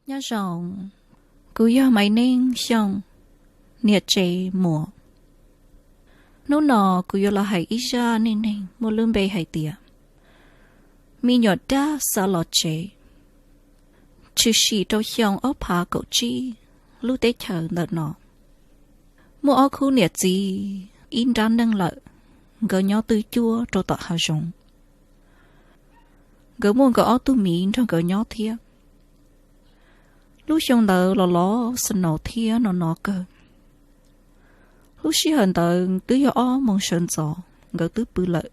Nyob zoo, kuv yog Maiv Neej Xyooj, niam tsev Muas. Hnub no kuv yuav los hais ib zaj neej neeg muaj lub npe hais tias me nyuam dab xav los tsev. Tshwm sim rau xyoo ob phav kaum tsib, lub teb chaws ntawm no muaj ob khub niam txiv ib nrab neej lawm, nkawd nyob twj cuab rau tom hav zoov. Nkawd muaj nkawd ob tug miv nrog nkawd nyob thiab. Lub xyoo ntawd los los snow thiab no no kawg. Lub sij hawm ntawd twb yog ob moos sawv ntxov, nkawd twb pw lawm.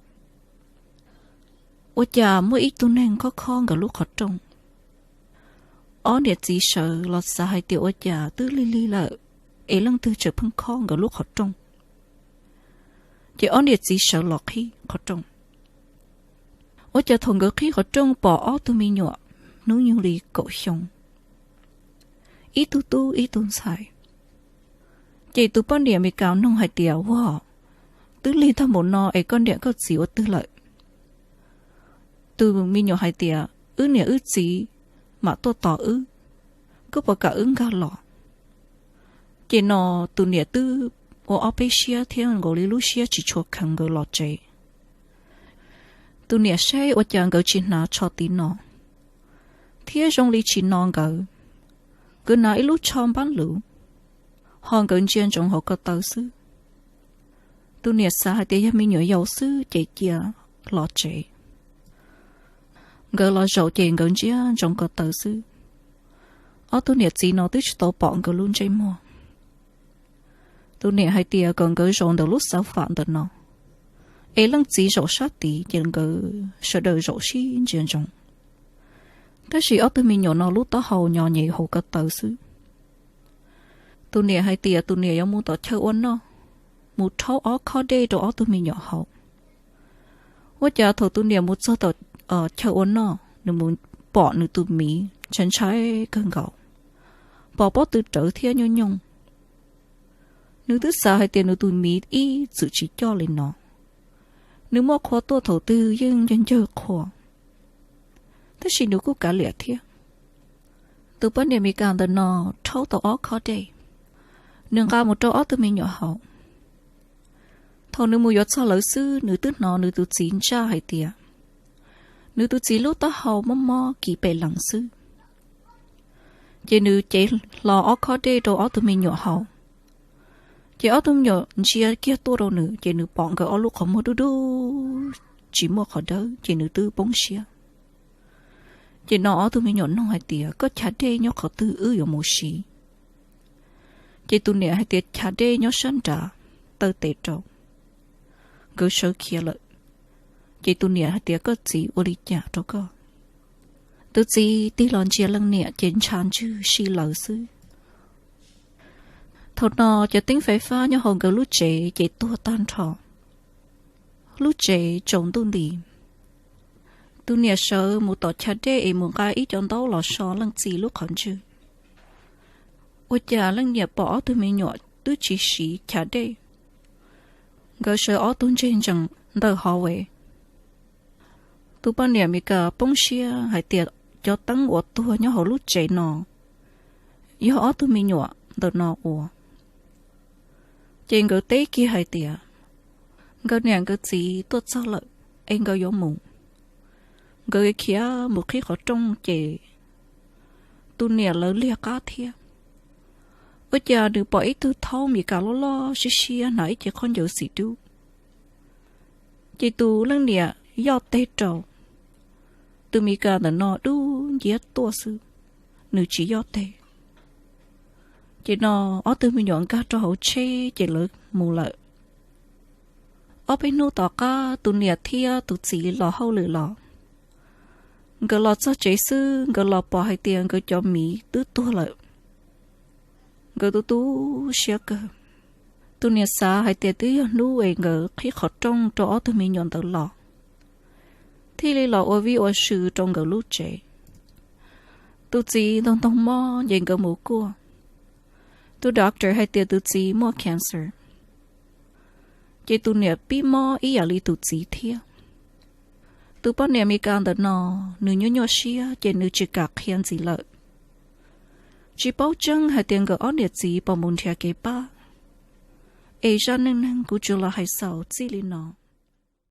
Ua cas muaj ib tug neeg khob khob nkawd lub qhov rooj. Ob niam txiv sawv los xav hais tias ua cas twb lig lig lawm es leej twg tseem pheej khob nkawd lub qhov rooj. Ces ob niam txiv sawv los qhib qhov rooj. Ua cas thaum nkawd qhib qhov rooj pom ob tug me nyuam hnub nyoog li kaum xyoo, ib tug tub ib tug ntxhais. Ces tus poj niam Meskas nug hais tias, Ua, twb lig tag npaum no es koj niam koj txiv ua twg lawm? Tus me nyuam hais tias, Wb niam wb txiv mam tuaj tos wb, koj puas kam wb nkag los? Ces no tus niam twb ua ob peb siab thiab nkaus li lub siab tsis tshua kheev nkawd los tsev. Tus niam saib ua cas nkawd tsis hnav tsho tiv no, thiab zoo li tsis no nkawd. Nkawd hnav ib lub tsho npab luv, ho nkawd ntsia ntsoov hauv ko taw xwb. Tus niam xav hais tias yog me nyuam yaus xwb ces cia los tsev. Nkawd los zaum ces nkawd ntsia ntsoov ko taw xwb. Ob tug niam txiv no twb tsis tau pom nkawd lub ntsej muag. Tus niam hais tias kom nkawd zaum ntawm lub xav fam ntawm no, es leej txiv zaum sab tid ces nkawd sawv daws zaum sib ntsia ntsoov. Tab sis ob tug me nyuam no lub taub hau nyo nyem hauv ko taw xwb. Tus niam hais tias tus niam yuav mus tom chaw ua noj, mus rhaub ob khob dej rau ob tug me nyuam haus. Ua cas thaum tus niam mus txog tom chaw ua noj, nws mus pom nws tus miv ntshai ntshai kawg nkaus, pom pob tw rawv thiab nyooj nyooj. Nws twb xav hais tias nws tus miv ib txwm tsis coj li no, nws muaj qhua tuaj thaum twg yeej ncawg ncawg qhua, tab sis nws kuj kav liam thiab. Tus poj niam Meskas ntawm no rhaub tau ob khob dej, nws nqa mus rau ob tug me nyuam haus. Thaum nws mus yuav txog lawv xwb, nws twb hnov nws tus txiv ntsaj hais tias nws tus txiv lub taub hau mob mob kiv pem lees xwb. Ces nws cev hlo ob khob dej rau ob tug me nyuam haus. Ces ob tug me nyuam ntsia kiag tuaj rau nws, ces nws pom nkawd ob lub qhov muag dub dub, tsis muaj qhov dawb, ces nws twb poob siab. Ces no ob tug me nyuam nug hais tias, Koj chav dej nyob qhov twg wb yuav mus siv? Ces tus niam hais tias, Chav dej nyob sab nrad, taw tes rau. Nkawd sawv khiav lawm. Ces tus niam hais tias, Koj txiv ua li cas rau koj? Tus txiv tig los ntsia leej niam ces ntshav ntswg si lawv xwb. Thaum no cov teeb fais fab nyob hauv nkawd lub tsev ces tuag tag nrho. Lub tsev tsaus ntuj nti. Tus niam sawv mus tom chav dej es mus nqa ib co ntaub los so leej txiv lub qhov ntswg. Ua cas leej niam pom ob tug me nyuam twb tsis siv chav dej, nkawd sawv ob tug ntseg ntsees ntawm hauv es. Tus poj niam Meskas poob siab hais tias cov teeb uas tuag nyob hauv lub tsev no yog ob tug me nyuam ntawm no ua. Ces nkawd teb kiag hais tias nkawd niam nkawd txiv tuaj txog lawm es nkawd yuav mus. Nkawd khiav mus qhib qhov rooj ces tus niam lawv liag qab thiab. Ua cas nws pom ib tug thaub Meskas loj loj siab siab hnav ib cev khaub ncaws xim dub. Ces tus leej niam yoj teg rau, tus Meskas ntawm no dub nciab tuaj xwb, nws tsis yoj teg. Ces no ob tug me nyuam nkag rau hauv tsheb ces lawv mus lawm. Ob peb hnub tom qab tus niam thiab tus txiv los hauj lwm los, nkawd los txog tsev xwb nkawd los pom hais tias nkawd cov miv twb tuag lawm. Nkawd tu tu siab kawg. Tus niam xav hais tias twb yog hnub es nkawd qhib qhov rooj rau ob tug me nyuam ntawd los, thiaj li los ua vij ua sw rau nkawd lub tsev. Tus txiv ntog ntog mob ces nkawd mus kuaj. Tus doctor hais tias tus txiv muaj cancer. Ces tus niam pib mob ib yam li tus txiv thiab. Tus poj niam Meskas ntawm no, nws nyuaj nyuaj siab ces nws tsis kam qhia ntxiv lawm. Tsis paub tseeb hais tias nkawd ob niam txiv puas mus nrhiav kev pab, es zaj neej neeg kuv tsuas los hais xaus txij li no.